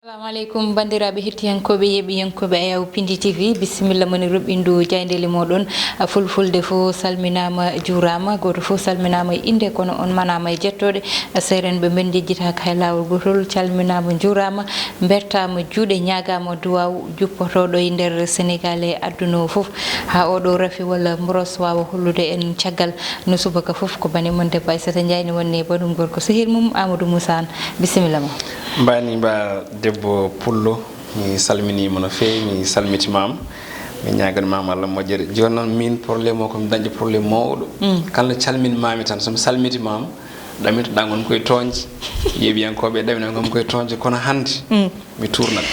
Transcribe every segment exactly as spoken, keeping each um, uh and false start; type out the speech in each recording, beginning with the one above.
Assalamu aleykum, banndiraaɓe hettiyankooɓe, yeeɓiyankooɓe Ayaw Pindi T V. Bisimilla moni ruɓɓindu jaayndeeli mooɗon. Fulfulde fof salminaama, juuraama. Gooto fof salminaama e innde, kono on manaama e jettooɗe. Seerenɓe men njejjitaaka hay laawol gootol. Calminaama, juuraama, mbertaama juuɗe, ñaagaama duwaaw juppotooɗo e nder Senegaal e aduna o fof. Haa oɗo rafi walla mboros waawa hollude en caggal no subaka fof. Ko bani mon debbo Aissata Ndiaye ne wonni e baɗum gorko sehil mum Amadou Moussa Anne. Bisimilla ma. Mbani mba debbo pullo, mi salminiima no feewi, mi salmitimaama. Mi ñaaganmaama Allah moƴƴere. Jooni noon, miin, problème o ko mi dañde problème mawɗo. Mm. Kala calminmaami tan, so mi salmitimaama, ɗamitoɗaa ngon koye tooñde. Yeeɓiyankooɓe ɗamina ngon koye tooñde, kono hannde, mm, mi tuurnat.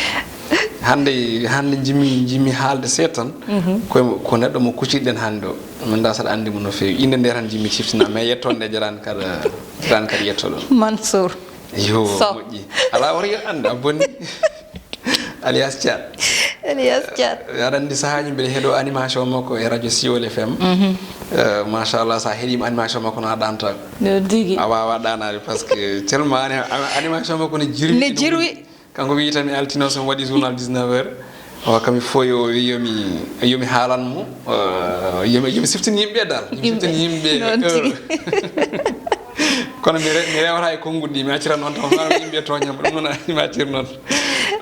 Hannde, hannde njimi, njimi haalde seeɗa tan, mhm, ko, ko neɗɗo mo kucciɗen hannde o. Min da saɗa anndi mo no feewi. Innde nde tan njimi ciftina, mais yettoonde nde jarani kadi, jarani kadi yettoɗon. Mansour. Yo, Sow. Moƴƴi. Alaa, wota yo anndu, a bonni. Alias Thiat. Alias Thiat. Eh, aɗa anndi sahaaji mbiɗa heɗo animation makko e radio Siwol F M. Mhm. Eh, machallah, sa heɗima animation makko, na ɗanta. No tigi. A wawa ɗanade parce que tellement ani-, animation makko ne jirwi. Ne jirwi. Kanko wi tan mi altino, so mi waɗi journal dix-neuf heures. O kam mi foyo, o wi yomi, yomi haalan mo, eh, yomi, yomi siftini yimɓe dal. Yomi siftini yimɓe. Noon tigi. Kono mi re-, mi rewata e konnguɗi ɗi, mi accira noon tan, hono yimɓe tooña mo, ɗum noon mi accir noon.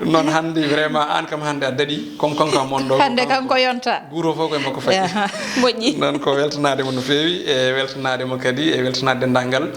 Ɗum noon hannde vraiment aan kam hannde a daɗi, comme kanko a mondo. Hannde kanko yonta. Guuro fof koye makko fayi. Aha, moƴƴi. Noon ko weltanaade mo no feewi, e weltanaade mo kadi, e weltanaade denndaangal,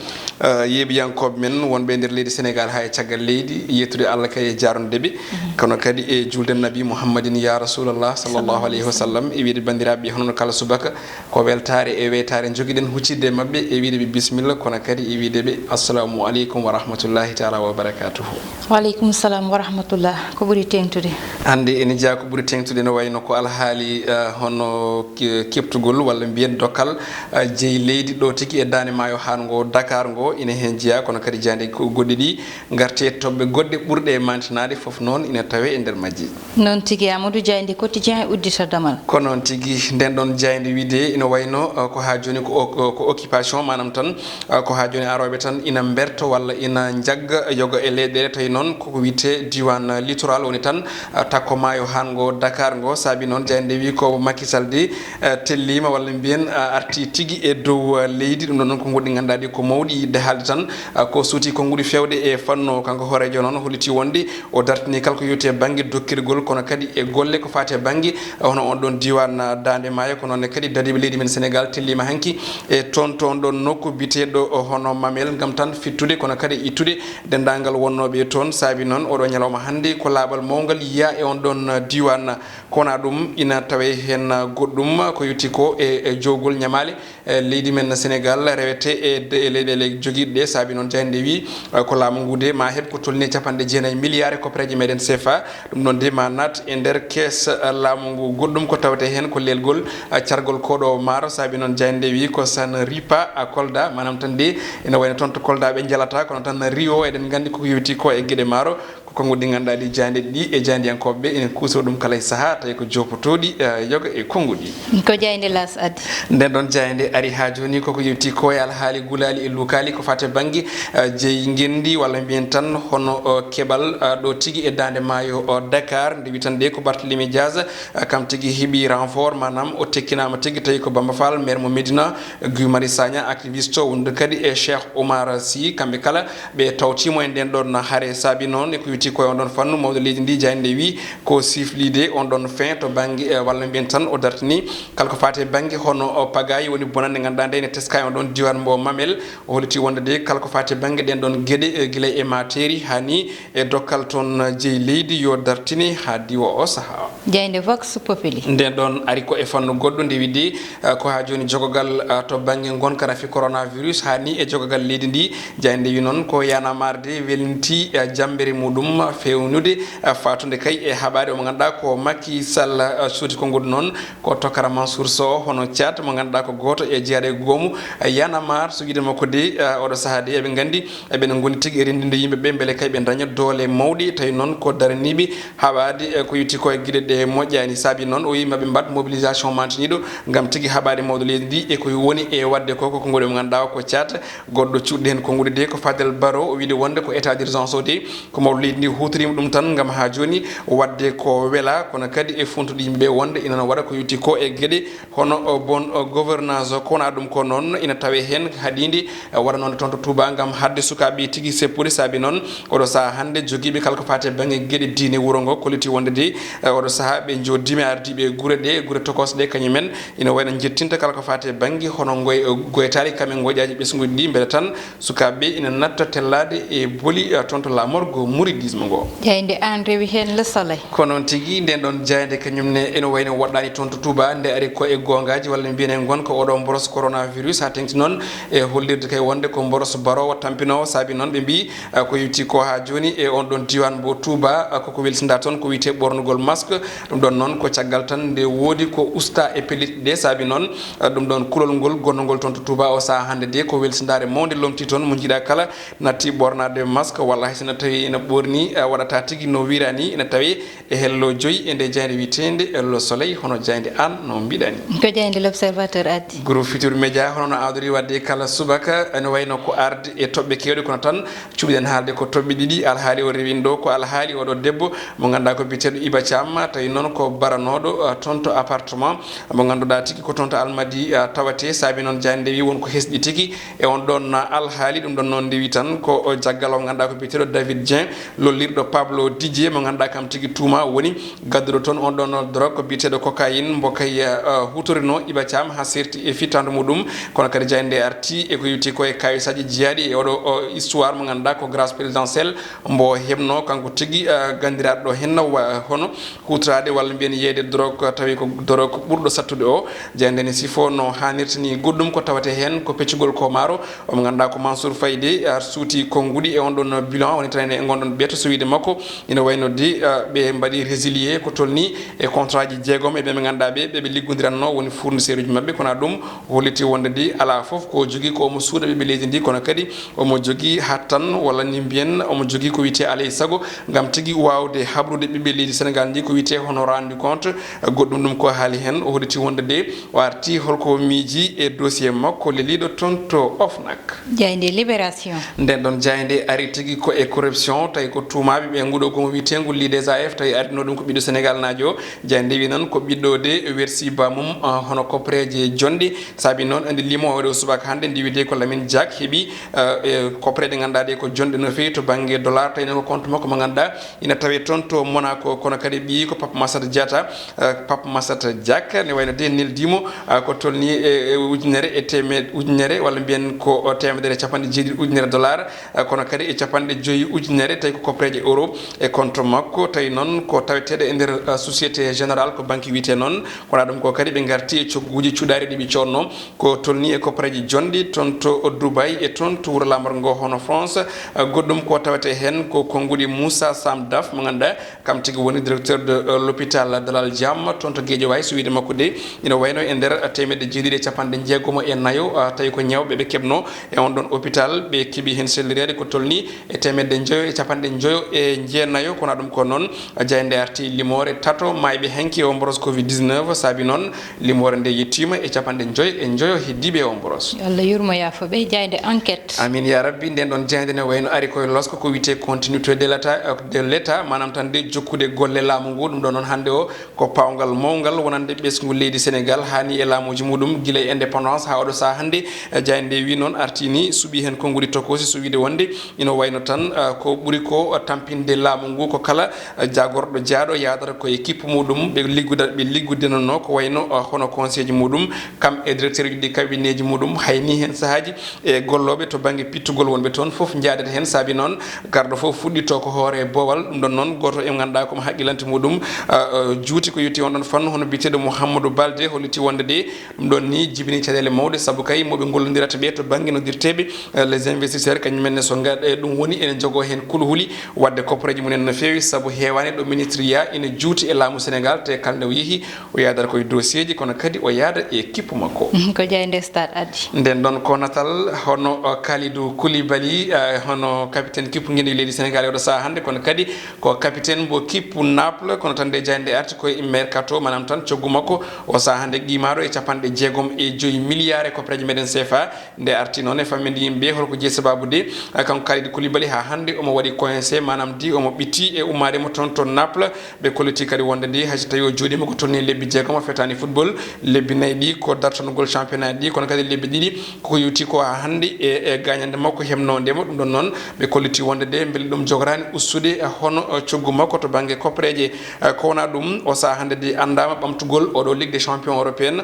eh, yeeɓiyankooɓe men wonɓe e nder leydi Senegaal haa e caggal leydi, yettude Allah kay e jaarude ɓe. Mhm. Kono kadi e juulde Nabi Muhammadin ya Rasulallah sallallahu alayhi wa sallam, e wiyde banndiraaɓe hono no kala subaka, ko weltaare e weytaare njogiɗen huccitde e maɓɓe, e wiyde ɓe bisimilla, kono kadi e wiyde ɓe assalamu aleykum wa rahmatullahi taala wa barakatuhu. Wa aleykum salam wa rahmatullah. Ko ɓuri teeŋtude? Hannde ene jeyaa ko ɓuri teeŋtude, no wayno ko alhaali, eh, hono ke-, keɓtugol walla mbiyen dokkal, eh, jeyi leydi ɗo tigi e daande maayo haan ngo, Dakar ngo, ina heen jeyaa, kono kadi jaaynde ko goɗɗi ɗi, ngarte toɓɓe goɗɗe ɓurɗe e maantinaade, fof noon ina tawee e nder majji. Noon tigi, Amadou Diaye, nde quotidien uddita damal. Ko noon tigi, nden ɗon jaaynde wiyde ina wayno, eh, ko haa jooni ko, ko, ko occupation, maanaam tan, eh, ko haa jooni arooɓe tan ina mberto walla ina njagga yoga e leyɗeele, tawi noon koko wiyte diiwaan, eh, littoral woni tan, eh, takko maayo haan ngo Dakar ngo. Saabi noon jaaynde wi ko Macky Sall de, eh, telliima walla mbiyen, eh, arti tigi e dow, eh, leydi. Ɗum ɗon noon ko goɗɗi ngannduɗaa ɗi ko mawɗi yiɗde haalde tan, eh, ko suuti konnguɗi feewde e fannu o. Kanko hooreejo noon holliti wonde o dartini kala ko yowti e bannge dokkirgol, kono kadi e golle ko faati e bannge, eh, hono on ɗon diiwaan, eh, Daande Maayo, ko noon ne kadi dadiiɓe leydi men Senegaal telliima hanki e toon, toon ɗon nokku biyeteeɗo, eh, hono Mamel, ngam tan fittude, kono kadi ittude denndaangal wonnooɓe e toon. Saabi noon oɗo ñalawma hannde ko laaɓal mawngal yiyaa e on ɗon, eh, diiwaan. Ko wonaa ɗum, ina tawee heen, eh, goɗɗum ko yowti ko e, e jowgol ñamaale, eh, leydi men Senegaal rewete e de-, e leyɗeele jogiiɗe ɗe. Saabi noon jaaynde wi, eh, ko laamu ngu de ma heɓ ko tolni capanɗe jeenayi milliards e koppareeje meɗen C F A. Ɗum noon de ma naat e nder kees, eh, laamu ngu. Goɗɗum ko tawetee heen ko leelgol, eh, cargol koɗo maaro. Saabi noon jaaynde wi ko ça ne rit pas à Kolda, maanaam tan de ina wayno toon to Kolda ɓe njalata, kono tan riiwo eɗen nganndi koko yowti ko e geɗe maaro. Ko konnguɗi ɗi ngannduɗaa ɗi jaaynde ɗi e jaayndiyankooɓe ɓe ene kuusoo ɗum kala e sahaa, tawi ko joopotooɗi, eh, yoga e konnguɗi. Ko jaaynde L'As addi. Nden ɗon jaaynde ari haa jooni koko yewti ko e alhaali gulaali e lukaali ko faati e bannge, eh, jeyi ngenndi walla mbiyen tan hono, eh, keɓal, eh, ɗo tigi e daande maayo, eh, Dakar. Nde wi tan ɗe ko Barthélémy Dias, eh, kam tigi heɓi renfort, maanaam o tekkinaama tigi, tawi ko Bamba Fall, maire mo Médina, Guy Marius Sagna, activiste o, wondude kadi e Cheikh Oumar Sy, kamɓe kala ɓe tawtiimo e nden ɗon hare. Saabi noon e ko yowti ko e on ɗon fannu, mawɗo leydi ndi jaaynde wi ko sifliide on ɗon fin to bannge, eh, walla mbiyen tan o dartini kala ko faati e bannge hono o pagaille woni bonannde ngannduɗaa nde ene teska e on ɗon diiwaan mbo Mamel. O holliti wonde de kala ko faati e bannge ɗen ɗon geɗe, eh, gila e materie haa ni e dokkal toon jeyi leydi yo dartine haa diwa o sahaa. Jaaynde Vox Populi. Nden ɗon ari ko e fannu goɗɗo nde wiɗi, eh, ko haa jooni jogogal, eh, to bannge ngonka rafi coronavirus haa ni e jogogal leydi ndi. Jaaynde wi noon ko Y'en a marre de welinti, eh, jammbere muɗum feewnude, eh, faatude kay e haɓaade omo ngannduɗaa ko Macky Sall, eh, suuti konnguɗi noon ko tokara Mansour Sow hono Thiat mo ngannduɗaa ko gooto e jeyaɗo e goomu, eh, Y'en a marre so wiide makko de, eh, oɗo sahaa de eɓe nganndi eɓe ngoni tigi e renndinde yimɓe ɓe mbele kay ɓe ndaña doole mawɗe, tawi noon ko daraniiɓe haɓaade, eh, ko yowti ko e geɗe ɗe moƴƴaani. Saabi noon o wiyi maɓe mbaɗ mobilisation mantiniiɗo ngam tigi haɓaade mawɗo leydi ndi e ko woni e waɗde ko, ko konnguɗi mo ngannduɗaa ko Thiat, goɗɗo cuuɗi heen konnguɗi de ko Fadel Barro, o wiide wonde ko état d'urgence o de ko mawɗo leydi Ndi huutoriima ɗum tan ngam haa jooni waɗde ko wela, kono kadi e fontude yimɓe ɓe wonde ina waɗa ko yowiti ko e geɗe hono, o, bon, o, gouvernance o. Ko wonaa ɗum ko noon, ina tawee heen haɗiinde, e, waɗanoonde toon to Touba ngam haɗde sukaaɓe tigi seppude. Saabi noon, oɗo sahaa hannde jogiiɓe kala ko faati e bannge geɗe diine wuro ngo kolliti wonde de, e, oɗo sahaa ɓe njooɗdiima e ardiiɓe e gure ɗe, gure tokosɗe kañumen ina wayno njettinta kala ko faati e bannge hono ngoy-, goytaali kam e ngoƴaaji ɓesnguuji ɗi, mbele tan sukaaɓe ɓe ina natta tellaade e boli, eh, toon to laamorgo mouridisme ngo. Jaaynde Aan rewi heen Le Soleil. Ko noon tigi, ndeen ɗoon jaaynde kañum ne ene wayno woɗɗaani toon to Touba, nde ari ko e goongaaji walla mbiyen en ngon ko oɗo mboros coronavirus, haa teŋti noon e hollirde kay wonde ko mboros baroowo tampinoowo. Saabi noon ɓe mbiyi, eh, ko yowiti ko haa jooni e on ɗoon diiwaan mbo Touba, eh, koko welsinda toon ko wiyetee ɓornugol masque. Ɗum ɗoon noon ko caggal tan nde woodi ko usta e pellitte ɗe. Saabi noon, eh, ɗum ɗoon kulol ngol gonnongol toon to Touba o sahaa hannde de ko welsindaare mawnde lomti toon mo njiɗa kala natti ɓornaade masque walla hay so no tawi ina ɓorni, eh, waɗata tigi no wiira ni, ina tawi e hello joyi e nde jaaynde wiyeteende Le Soleil, hono jaaynde Aan no mbiɗa ni. Ko jaaynde L'Observateur addi. Groupe Futurs Médias hono no awdori waɗde kala subaka, ene wayno ko arde e toɓɓe keewɗe, kono tan cuɓiɗen haalde ko toɓɓe ɗiɗi. Alhaali o rewino ɗo ko alhaali oɗo debbo mo ngannduɗaa ko biyeteeɗo Iba Thiam, tawi noon ko baranooɗo, uh, toon to appartement mo ngannduɗaa tigi ko toon to Almadi, uh, tawatee. Saabi noon jaaynde wi won ko hesɗi tigi e on ɗoon, uh, alhaali. Ɗum ɗoon noon ndewi tan ko, uh, jaggal o ngannduɗaa ko biyeteeɗo David Dieng, lollirɗo Pablo Didier mo ngannduɗaa kam tigi tuuma woni gadduɗo toon on ɗoon drogue biyeteeɗo cocaïne mbo kay, uh, huutorinoo Iba Thiam haa serti e fittaandu muɗum. Kono kadi jaaynde arti e ko yowiti ko e kaawisaaji jeyaaɗi e oɗo, o, histoire mo ngannduɗaa ko grâce présidentielle mbo heɓno kanko tigi, eh, ganndiraaɗo ɗo henna wa-, hono huutoraade walla mbiyen yeeyde drogue, tawi ko drogue ɓurɗo sattude o. Jaaynde ne sifo no haanirta ni goɗɗum ko tawate heen ko peccugol ko maaro. Omo ngannduɗaa ko Mansour Faye de, eh, suuti konnguɗi e on ɗon bilan, woni tan e ngon ɗon ɓeeto so wiyde makko. Ina wayno de, eh, ɓe mbaɗi résilier ko tolni e contrat ji jeegom e ɓe ɓe ngannduɗaa ɓe, ɓe ɓe liggondiranno woni fournisseur uji maɓɓe. Kono ɗum holliti wonde de alaa fof ko o jogii ko omo suuɗa ɓiɓɓe leydi ndi, kono kadi omo jogii hattan walla ni mbiyen omo jogii ko wiyetee alaa e sago ngam tigi waawde habrude ɓiɓɓe leydi Senegal ndi ko wiyetee hono rendu compte. Goɗɗum ɗum ko haali heen, o holliti wonde de o arti holko miiji e dossier makko leliiɗo toon to OFNAC. Jaaynde Libération. Nden ɗon jaaynde ari tigi ko e corruption, tawi ko tuumaaɓe ɓe nguɗo ko wiyeteengu Lee des A F, tawi ardinoo ɗum ko ɓiɗɗo Senegal naajo. Jaaynde wi noon ko ɓiɗɗo de wersi ba mum, ah, hono koppareeje jonɗe. Saabi noon andi limo oɗo subaka hannde ndi wiyetee ko Lamine Diack heɓi, ah, e koppareeje ngannduɗaa ɗe ko jonɗe no feewi to bannge dollar, tawi noon ko compte makko mo ngannduɗaa ina tawee toon to Monaco. Kono kadi ɓiyi ko Pape Massata Diatta, eh, Pape Massata Diack ne wayno de neldimo, eh, ko tolni e, e ujunere e temed-, ujunere walla mbiyen ko teemedere e capanɗe jeeɗiɗi ujunere dollar, eh, kono kadi e capanɗe joyi ujunere tawi ko koppareeje euro e compte makko. Tawi noon ko taweteeɗo e nder, eh, Société Générale ko banque wiyetee noon, kono ɗum ko kadi ɓe ngarti e cogguuji cuɗaari ɗi ɓe coodno. Ko tolni e koppareeji jonɗi toon to Dubai e toon to wuro laamorgo ngo hono France. Goɗɗum ko tawetee heen ko konnguɗi Moussa Sam Daf mo ngannduɗaa kam tigi woni directeur de, euh, l'hôpital Dalal Jam toon to Guédiawaye. So wiyde makko de ina wayno e nder teemedde jeeɗiɗi e capanɗe jeegomo e nayo, ah, tawi ko ñawɓe ɓe keɓno e on ɗon hôpital, ɓe keɓi heen sellireede ko tolni e teemedde njoyo e capanɗe njoyo e jeenayo. Kono ɗum ko noon, jaaynde arti limoore tato maayɓe hanki o mboros covid dix-neuf. Saabi noon limoore nde yettiima e capanɗe njoyo e njoyo heddiiɓe o mboros. Yo Allah yurmo yaafo ɓe. Jaaynde Enquête. Amin ya rabbi. Nden ɗon jaaynde ne wayno ari koye losko ko wiyetee continuité de l'État, de l'État, maanaam tan de jokkude golle laamu ngu. Ɗum ɗo noon hannde o ko paawngal mawngal wonande ɓesngu leydi Senegal haani e laamuuji muɗum gila e indépendance haa oɗo sahaa hannde. Eh, jaaynde wi noon artini suɓi heen konnguɗi tokoosi, so wiyde wonde ina wayno tan, ah, ko ɓuri ko tampinde laamu ngu ko kala, ah, jaagorɗo jaaɗo yaadata ko e kippu muɗum ɓe ligguda-, ɓe liggudenonoo ko wayno, ah, hono conseil ji muɗum kam e directeur uji ɗi cabinet ji muɗum. Hay ni heen sahaaji e gollooɓe to bannge pittugol wonɓe toon fof njaadata heen. Saabi noon garɗo fof fuɗɗitoo ko hoore boowal. Ɗum ɗon noon gooto e ngannduɗaa ko mo haqqilante muɗum, ah, ah, juuti ko yowiti on ɗon fannu hono biyeteeɗo Mouhamadou Balde holliti wonde de ɗum ɗon ni jibini caɗeele mawɗe, sabu kay moɓe ngollondirata ɓe to bannge noddirteeɓe, eh, les investisseurs, kañum en ne so ngaɗa, eh, ɗum woni ene jogoo heen kuluhuli waɗde koppareeji mum en no feewi, sabu heewaani ɗo ministre ya ina juuti e laamu Senegal, te kala nde o yehi o yaadata koye dossier ji, kono kadi o yaada e kippu makko. Mhm, ko jaaynde Stade addi. Nden ɗon ko natal hono, eh, Kalidou Koulibaly, eh, hono capitaine kippu ngenndi leydi Senegal e oɗo sahaa hannde, kono kadi ko capitaine mbo kippu Naples, kono tan nde jaaynde arti koye mercato, maanaam tan coggu makko o sahaa hannde qimaaɗo e capanɗe jeegom e joyi milliards e koppareeje meɗen C F A. Nde arti noon e famminde yimɓe holko jeyi sababude, eh, kanko Kalidou Koulibaly haa hannde omo waɗi coincé C, maanaam di omo ɓitti e ummaade mo toon to Naples. Ɓe kolliti kadi wonde ndi, hay so tawii o jooɗiima ko tolnii lebbi jeegom, o fetaani football. Lebbi nayi ɗi ko dartanugol championnat ɗi, kono kadi lebbi ɗiɗi koko yowti ko haa hannde e, e gaañande makko heɓnoonde mo. Ɗum ɗon noon, ɓe kolliti wonde nde mbele ɗum jogoraani ustude, eh, hono, eh, coggu makko to bannge koppereeje. Eh, ko wonaa ɗum, o sahaa hannde ndi anndaama ɓamtugol oɗo Ligue des Champions européenne.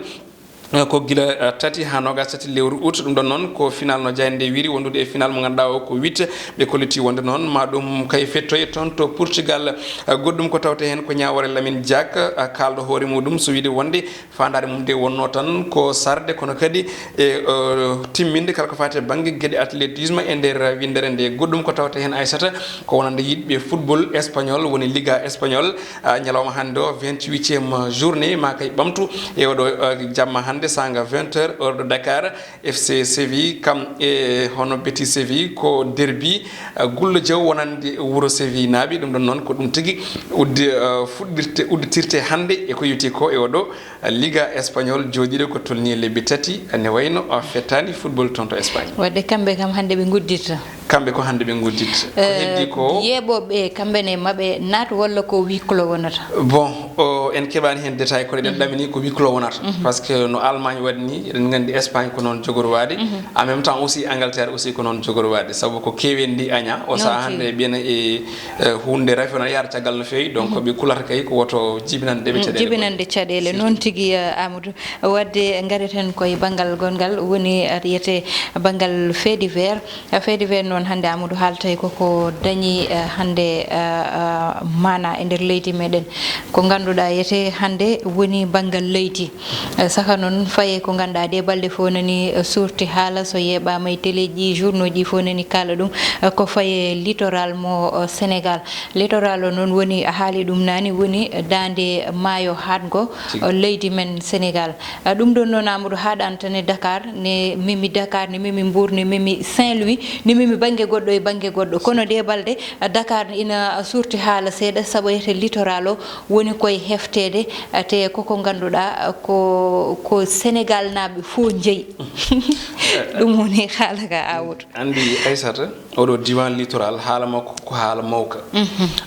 Eh, ko gila, eh, tati haa noogaas tati lewru août. Ɗum ɗon noon ko final no jaaynde nde wiyri, wondude e final mo ngannduɗaa o ko huit. Ɓe kolliti wonde noon ma ɗum kay fettoye toon to Portugal. Eh, goɗɗum ko tawte heen ko Ñaawoore Lamine Diack, eh, kaalɗo hoore muɗum, so wiyde wonde faandaare mum nde wonnoo tan ko sarde, kono kadi e, eh, timminde kala ko faati e bannge geɗe athlétisme e nder winndere nde. Goɗɗum ko tawte heen, Aissata, ko wonande yiɗɓe football espagnol, woni Liga espagnol. Ah, ñalawma hannde o, vingt-huitième journée, ma kay ɓamtu e oɗo, ah, jamma hannde, saanga vingt heures, heure de Dakar, F C Séville, kam e hono Betis Séville, ko derby, ah, gullo jaw wonande wuro Séville naaɓe. Ɗum ɗon noon ko ɗum tigi uddi-, ah, fuɗɗirte, udditirte hannde e ko yowti ko e oɗo, ah, Liga espagnol jooɗiiɗo ko tolnii lebbi tati, ne wayno, ah, fettaani football toon to Espagne. Waɗde kamɓe kam hannde ɓe ngudditta. Kamɓe ko hannde ɓe ngudditta. Ko eh, heddi ko yeeɓooɓe kamɓe ne maɓe naat walla ko huis clos wonata? Bon, o, en keɓaani heen détail, kono eɗen ɗamini ko huis clos wonata. Parce que no Allemagne waɗi ni, eɗen nganndi Espagne ko noon jogori waɗde. En même temps aussi, Angleterre aussi ko noon jogori waɗde. Sabu ko keewen ndi aña, o sahaa hannde mbiyana e, eh, huunde rafi wona yaara caggal no feewi. Donc, ɓe kulata kay ko woto jibinande ɓe caɗeele. Jibinande caɗeele. Noon tigi, eh, Amadou. Waɗde ngareten koye banngal gonngal, woni, eh, wiyetee banngal fait divers. Fait divers noon hannde, Amadou, haaltay koko dañi, eh, hannde, eh, eh, maana e nder leydi meɗen. Ko ngannduɗaa wiyetee hannde woni banngal leydi. Eh, saka noon faye ko ngannduɗaa ɗee balɗe fof nani, eh, suurti haala, so yeeɓaama e teleeji, journaux ji fof nani kaala ɗum, eh, ko faye littoral mo, eh, Sénégal. Littoral o noon woni, a haali ɗum naane, woni daande maayo haaɗngo, eh, leydi men Sénégal. Ah, ɗum ɗon noon, Amadou, haaɗaani tan e Dakar, ne memi Dakar, ne memi Mbour, ne memi Saint-Louis, ne memi bannge goɗɗo e bannge goɗɗo. Kono ɗee balɗe, ah, Dakar ina suurti haala seeɗa, sabu wiyetee littoral o woni koye hefteede, ah, te koko ngannduɗaa, ah, ko, ko Sénégal naaɓe fof njeyi. Ɗum woni haala ka, Amadou. Anndi, Aissata, oɗo diiwaan littoral, haala makko ko haala mawka.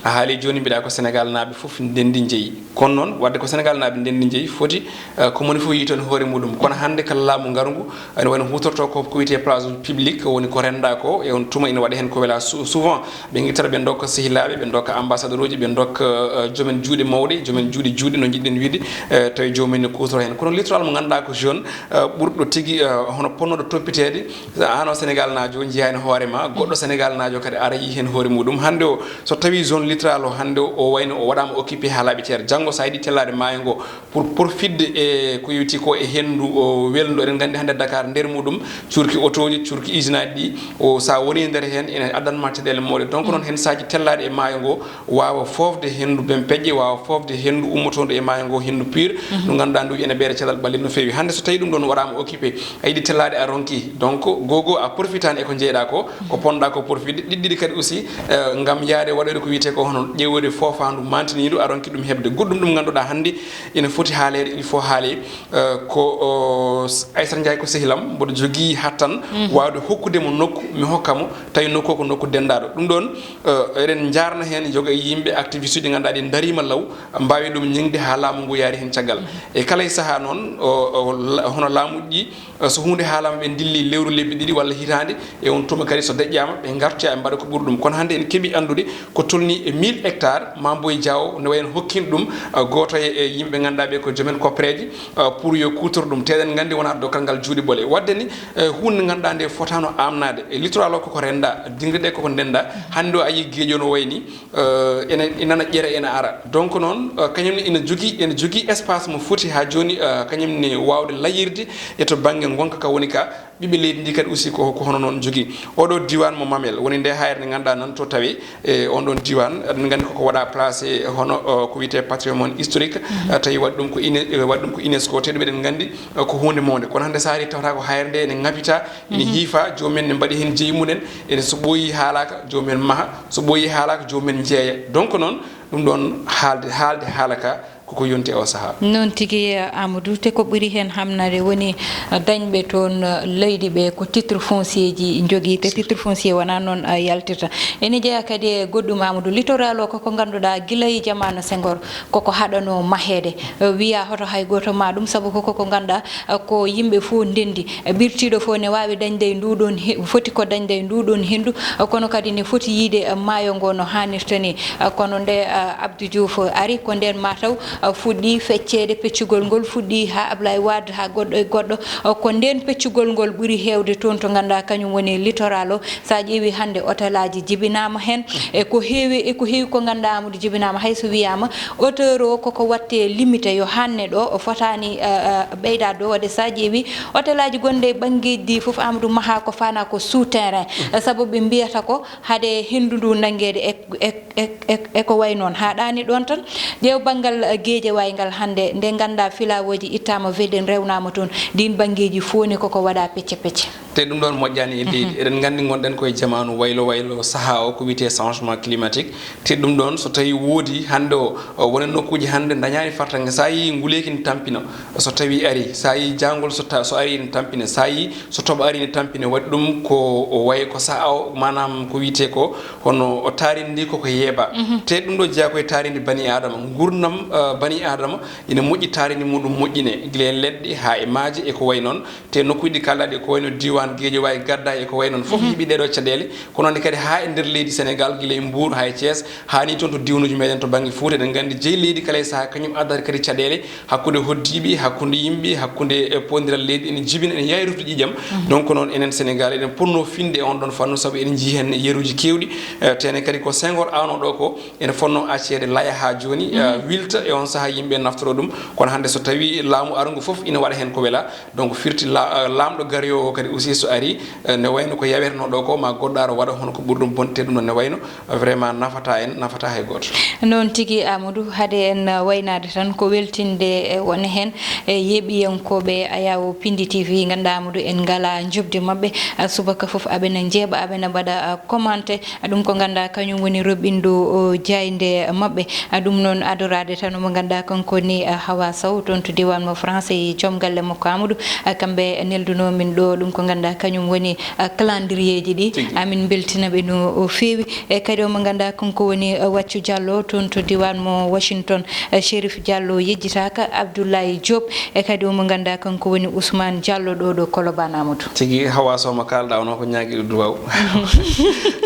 A haali jooni, mbiɗa ko Sénégal naaɓe fof ndenndi njeyi. Kono noon, waɗde ko Sénégal naaɓe ndenndi njeyi, foti, eh, ko moni fof yiyto heen hoore muɗum. Kono hannde kala laamu ngarngu, ene wayno huutorto ko, ko wiyetee place public, woni ko renndaa ko, e on tuma ina waɗa heen ko welaa. Sou-, souvent, ɓe ngittata, ɓe ndokka sehilaaɓe, ɓe ndokka ambassadeur uji, ɓe ndokka, eh, joomen juuɗe mawɗe, joomen juuɗe juuɗe, no njiɗɗen wiyde, eh, tawi joomum en ne kuutoroo heen. Kono littoral mo ngannduɗaa ko jeune, eh, ɓurɗo tigi, eh, hono potnooɗo toppiteede, aan o Sénégal naajo, njiyaa heen hoore ma, goɗɗo Sénégal naajo kadi ara yii heen hoore muɗum. Hannde o, so tawii zone littoral o, hannde o, o wayno o waɗaama occupé haa laaɓi cer. Janngo, so a yiɗi tellaade maayo ngo, pour, pour fidde e ko yowti ko e henndu o welndu, eɗen nganndi hannde Dakar, nder muɗum, cuurki otooji, cuurki usine aji ɗi, o, so a woni nder heen, ene addan ma caɗeele mawɗe. Donc noon, heen saaji tellaade e maayo ngo, waawa foofde henndu bempeƴƴe, waawa foofde henndu ummotoondu e maayo ngo, henndu pur, ndu ngannduɗaa ndu ene ɓeyda cellal ɓalli no feewi. Hannde so tawii ɗum ɗoon waɗaama occupé, a yiɗi tellaade, a ronki. Donc, gooto a profitaani e ko njeeyɗaa ko, ko ponɗaa ko profitde. Ɗiɗi ɗiɗi kadi aussi, eh, ngam yaade waɗoyde ko wiyetee ko hono ƴeewde foofaandu maantiniindu, a ronki ɗum heɓde. Goɗɗum ɗum ngannduɗaa hannde ina foti haaleede, il faut haalee, eh, ko, o, s-, Aissata Ndiaye ko sehil am, mboɗo jogii hattan waawde hokkude mo nokku, mi hokka mo, tawi nokku o ko nokku denndaaɗo. Ɗum ɗoon, eh, eɗen njaarna heen yoga e yimɓe, activiste uji ɗi ngannduɗaa ɗi ndariima law, mbaawi ɗum ñiŋde haa laamu ngu yaari heen caggal. E kala e sahaa noon, o, o, la-, hono laamuuji ɗi, eh, so huunde haalaama, ɓe ndilli lewru, lebbi ɗiɗi walla hitaande, e on tuma kadi so deƴƴaama, ɓe ngartoya, ɓe mbaɗa ko ɓuri ɗum. Kono hannde en keɓii anndude ko tolnii e mille hectares, Mame Boye Diao ne wayi no hokkino ɗum, eh, gooto e, e yimɓe ɓe ngannduɗaa ɓe ko joomen koppereeje, eh, pour yo kuutor ɗum. Te eɗen nganndi wonaa dokkal ngal juuɗe ɓole. Waɗde ni, eh, huunde nde ngannduɗaa nde fotaano aamnaade. E littoral o koko renndaa, diŋre ɗe koko ndenndaa. Hannde o a yii geeƴo no wayi ni, eh, ene, ene nana ƴeera, ene ara. Donc noon, eh, kañum ne ina jogii, ene jogii espace mo foti haa jooni, eh, kañum ne waawde layyirde e to bannge ngonka ka woni ka. Ɓiɓɓe leydi ndi kadi aussi ko, ko hono noon jogii. Oɗo diiwaan mo Mamel woni nde haayre nde ngannduɗaa nan to tawi, e on ɗon diiwaan, eɗen nganndi koko waɗa placé hono, eh, ko wiyetee patrimoine historique, eh, tawi waɗi ɗum ko ine-, eh, waɗi ɗum ko UNESCO, te ɗum eɗen nganndi, eh, ko huunde mawnde. Kono hannde so a arii tawata ko haayre nde ene ŋapitaa, ene hiifa, joomum en ne mbaɗi heen jeyi mum en, ene so ɓooyii haalaaka, joomum en maha, so ɓooyii haalaaka, joomum en njeeya. Donc noon, ɗum ɗoon haalde, haalde haala ka, koko yonti e o sahaa. Noon tigi, Amadou, te ko ɓuri heen hamnaade woni dañɓe toon leydi ɓe ko titre foncier ji njogii, te titre foncier wonaa noon yaltirta. Ene jeyaa kadi e goɗɗum, Amadou, littoral o koko ngannduɗaa gila e jamaanu Senghor koko haɗanoo maheede. Wiyaa hoto hay gooto maa ɗum, sabu ko koko ngannduɗaa ko yimɓe fof ndenndi. Ɓirtiiɗo fof ne waawi dañde e nduu ɗoon he-, foti ko dañde e nduu ɗoon henndu, kono kadi ne foti yiyde maayo ngo no haanirta ni. Kono nde Abdou Diouf ari, ko ndeen mataw fuɗɗii fecceede, peccugol ngol fuɗɗii haa Ablaye Wade, haa goɗɗo e goɗɗo. Ko ndeen peccugol ngol ɓuri heewde toon to ngannduɗaa kañum woni littoral o. So a ƴeewii hannde, otelaaji jibinaama heen, e ko heewi, e ko heewi ko ngannduɗaa, Amadou, jibinaama. Hay so wiyaama hauteur o koko waɗtee limité, yo haanne ɗo, o fotaani, eh, eh, ɓeydaade ɗo. Waɗde so a ƴeewii otelaaji gonɗi e ɓanngeeji ɗi fof, Amadou, mahaa ko faanaa ko sous terrain. Eh, sabu ɓe mbiyata ko hade henndu ndu nanngeede e, e, e, e, e ko wayi noon. Haaɗaani ɗoon tan, ƴeew banngal, eh, Guédiawaye ngal hannde, nde ngannduɗaa filawooji ittaama, veɗen rewnaama toon, ɗiin banngeeji fof ne koko waɗa pecce pecce. Te ɗum ɗoon moƴƴaani e leydi. Eɗen nganndi ngonɗen koye jamaanu waylo waylo, sahaa o ko wiyetee changement climatique. Te ɗum ɗoon so tawii woodi hannde o, o woni nokkuuji hannde ndañaani fartaŋŋe. So a yii nguleeki ne tampina, so tawii ari, so a yii jaangol so ta-, so ari ne tampina, so a yii so toɓo ari ne tampina, waɗi ɗum ko o wayi ko sahaa o, maanaam ko wiyetee ko hono o taarindi ndi koko yeeba. Te ɗum ɗo jeyaa koye taarindi bani Aadama, nguurndam, eh, bani Aadama ina moƴƴi, taarindi muɗum moƴƴine, gila e leɗɗe haa e maaje e ko wayi noon. Te nokkuuji ɗi kaalɗaa ɗi ko wayno diiwaan Guédiawaye, Gadda e ko wayi noon fof heɓi ɗeɗo caɗeele. Kono noon kadi haa e nder leydi Sénégal, gila e Mbour haa e Thiès, haa ni toon to diiwnuuji meɗen to bannge Fuuta, eɗen nganndi jeyi leydi kala e sahaa kañum addata kadi caɗeele hakkunde hoɗdiiɓe, hakkunde yimɓe, hakkunde, e, poondiral leydi ene jibina, ene yaawi rufde ƴiiƴam. Donc noon enen Sénégal eɗen potnoo finde e on ɗon fannu, sabu eɗen njii heen yeruuji keewɗi. Eh, te ne kadi ko Senghor awnoo ɗo ko ene fotnoo acceede laya haa jooni, eh, wilta. E on sahaa yimɓe naftoro ɗum. Kono hannde so tawii laamu arngu fof ina waɗa heen ko welaa, donc firti la-, eh, laamɗo garowo o kadi aussi so arii, eh, ne wayno ko yawetenoo ɗo ko, ma goɗɗo aro waɗa hono ko ɓuri ɗum bonde, ɗum ɗon ne wayno, eh, vraiment nafata en, nafata hay gooto. Noon tigi, Amadou, hade en, eh, waynaade tan, ko weltinde, eh, won heen, eh, yeeɓiyankooɓe Ayawo Pindi T V. Ngannduɗaa, Amadou, en ngalaa njoɓdi maɓɓe. Eh, subaka fof aɓena njeeɓa, aɓena mbaɗa, eh, commenté. Ɗum ko ngannduɗaa kañum woni roɓɓindu, o, jaaynde maɓɓe. A, ɗum noon adoraade tan mo ngannduɗaa kanko woni, a, Hawa Sow toon to diiwaan mo France e joom galle makko Amadou. A, kamɓe neldunoo min ɗo ɗum ko ngannduɗaa kañum woni, a, calendrier ji ɗi. Tigi. Amin mbeltina ɓe no o feewi. E kadi omo ngannduɗaa kanko woni, a, Waccu Diallo toon to diiwaan mo Washington. A, Chérif Diallo yejjitaaka, Abdoulaye Diop. E kadi omo ngannduɗaa kanko woni Ousmane Diallo ɗo ɗo Colobane Amadou. Tigi, Hawa Sow mo kaalɗaa o noon ko ñaagiiɗo duwaaw.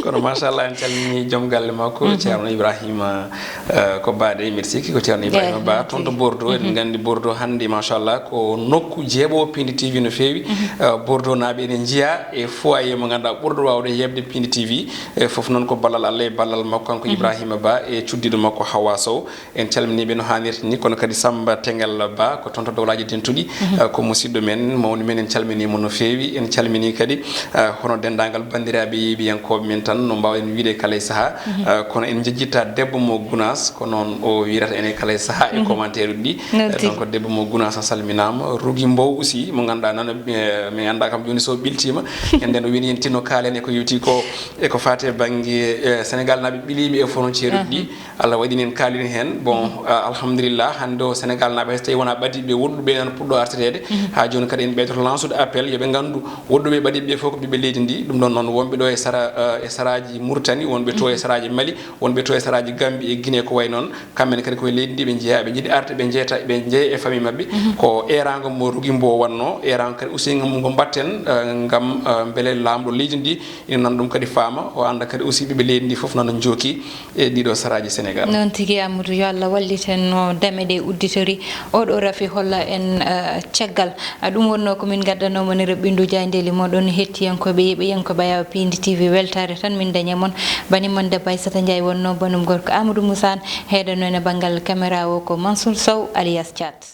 Kono machallah en calminii joom galle makko, Ceerno Ibrahima, eh, ko Baade, mbiɗa sikki ko Ceerno Ibrahima Ba, toon to Bordeaux. Eɗen nganndi Bordeaux hannde machallah ko nokku jeeɓoowo Pindi T V no feewi. Eh, Bordeaux naaɓe ene njiyaa e foyer mo ngannduɗaa ɓurɗo waawde yeeɓde Pindi T V. E fof noon ko ballal Allah e ballal makko kanko Ibrahima Ba e cuddiiɗo makko Hawa Sow. En calminii ɓe no haanirta ni, kono kadi Samba Tengal Ba ko toon to Dowlaaji Dentuɗi, eh, ko musiɗɗo men, mawni men, en calminii mo no feewi. En calminii kadi, eh, hono denndaangal banndiraaɓe yeeɓiyankooɓe men tan, no mbaawɗen wiyde kala e sahaa. Eh, kono en njejjittaa debbo mo Gunaas, ko noon o wiyata en e kala e sahaa e commentaire uji ɗi. Eh, donc debbo mo Gunaas a salminaama. Rugi Mbow aussi, mo ngannduɗaa nana, eh, mi anndaa kam jooni so ɓiltiima. En nden o wini en tinno kaalen e ko yowti ko, e ko faati e bannge, eh, Sénégal naaɓe ɓiliiɓe e frontière uji ɗi. Allah waɗi en kaalini heen. Bon, ah, alhamdulillah, hannde o Sénégal naaɓe, hay so tawii wonaa ɓadiiɓe woɗɗuɓe nan puɗɗo artireede. Haa jooni kadi en ɓeydoto lansude appel, yo ɓe nganndu woɗɗuɓe ɓadiiɓe fof ko ɓiɓɓe leydi ndi. Ɗum ɗon noon, wonɓe ɗo e sara, ah, e saraaji Mauritanie, wonɓe to e saraaji Mali, wonɓe to e saraaji Gambie e Guinée ko wayi noon. Kamɓe ne kadi koye leydi ndi ɓe njeyaa, ɓe njiɗi arde, ɓe njeeyta, ɓe njeeya e famille maɓɓe. Ko eeraango mo Rugi Mbo wannoo, eeraango kadi aussi ngam ngo mbatten, ah, ngam, ah, mbele laamɗo leydi ndi ina nan ɗum kadi faama, o annda kadi aussi ɓiɓɓe leydi ndi fof nana njooki e ɗiɗo saraaji Sénégal. Noon tigi, Amadou, yo Allah wallit en no dame ɗe udditori. Oɗo rafi holla en, eh, caggal. Ah, ɗum wonnoo ko min ngaddanoomo ni roɓɓindu jaayndeeli moɗon hettiyankooɓe, yeeɓiyankooɓe Ayawo Pindi T V. Weltaare tan min daña mon. Bani mon debbo Aissata Ndiaye wonnoo, banum gorko Amadou Moussa, heedano en e banngal caméra o ko Mansour Sow alias Thiat.